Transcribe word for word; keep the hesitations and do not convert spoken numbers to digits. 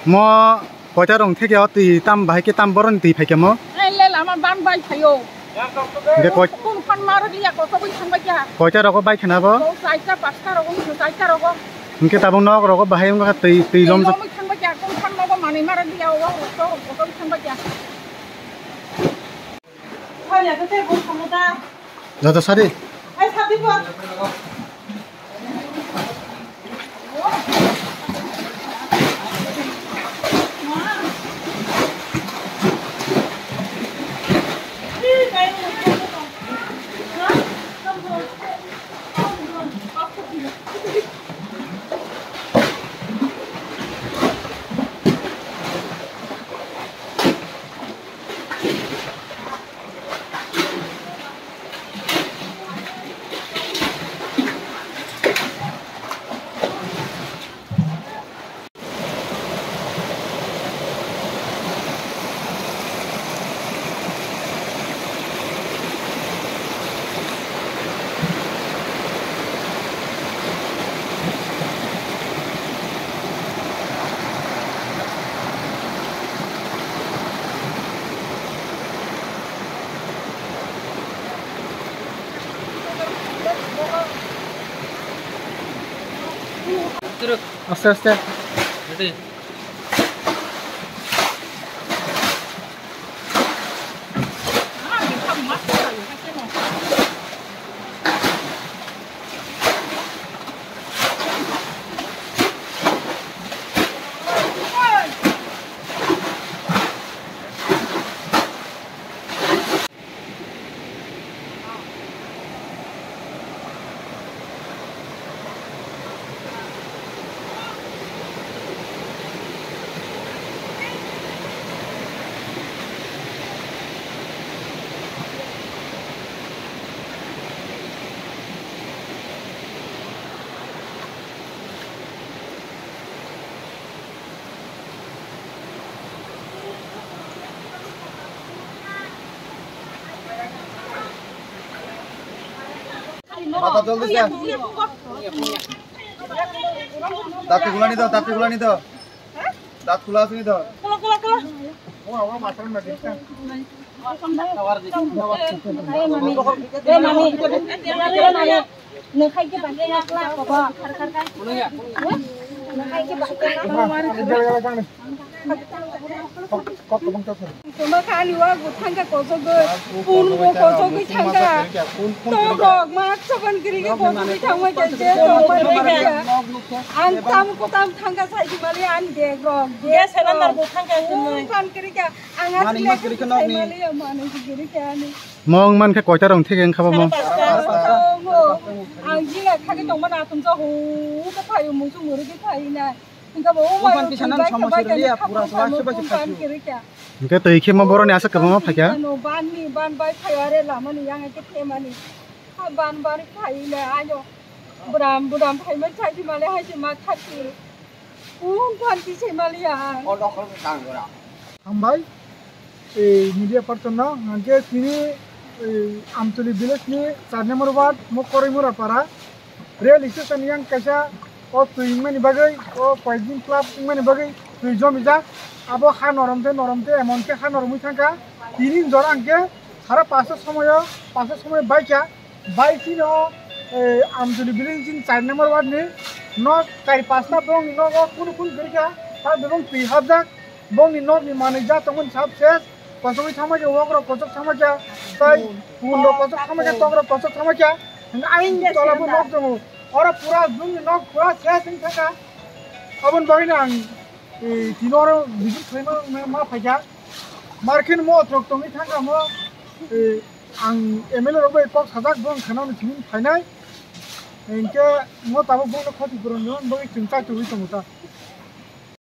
Mo koita rong theke o twi tam bahai khe tam boroni twi phaikhe mo? Ele lama ban bai phaio. Hingke koi- Kun phan mar liya koto bui thang bai kya. Koita rogo bai khena bo? Ko saita pasta rogo, saita rogo. Hingke tabung nok rogo bahai wngkha twi, twi lom. Lom thang bai kya, kun phan nogo mani mar liya o, koto bui thang bai kya. Joto sari. Aste aste. Ready. Mata joldi sa. Dati gulani do, dati gulani do. Dat khula asini do. Nung khai khe bakhe yakla kobo. Nung khai khe bakhe yakla. Tuma kani wa gu thangkha kosogwi. Pun bo kosogwi thangkha. Tok rok ma choban kiri khe kosogwi thangma khe je tongma khe. Ang tam ko tam thangkha sai di mali ang dek rok. Gas cylinder bo thangkha. Pun kan kiri khe. Ang asli khe sai mali ang manu kiri khe ani. Mong man khe koita rong thik wngkha bo mong. Ang jila khagwi tongma na tumsa hu khe phaio mungsu muri khe phaina. Hingkha bo o mani kisa nan somosya rwliya, pura swbai swbai se phaio. Hingkhe twi khe mo boroni aswk kwbangma phaikha. Ban ni ban bai phaio are lama ni yang khe themani. Ha ban ban phaile ayo. Bwram bwram phaima chaidi male hai se ma khati. Pun phan kisa maliya. Hambai, ei media person no, hingke tini, ei Amtuli village ni char number ward, Mokoroi Murapara, rail station yang kaisa, o twi wngmani bagwi, o poison club wngmani bagwi, twi jomijak, abo ha norom de, norom de, emon ke ha noromwi thangkha, tini jora hingke, sara pasta somoyo, pasta somoyo baikha, Bai chini o, eh, Amtuli village ni char number ward ni nok char pasta bong ni nogo kunu kunu gori kha, ta bebong twi hapjak, bong ni nok ni manwi ja tongmani sab ses, kosogwi thangma khe wok rok kochok thangma khe, tai pun rok kochok thangma khe, tok rok kochok thangma khe, hingke ayang tola bo nok tongo, oro pura bong ni nok pura ses wng thangkha, aboni bagwi no ang, eh, tini oro visit khlaima ma phaikha, markhe mo trok tongwi thangkha mo, eh, Ang M L A rok bai kok sajak, bo ang khana hwnwi simi phainai. Hinkhe mo tabuk bono khoti puroni hwn bagwi chwng chai tubui tongo ta.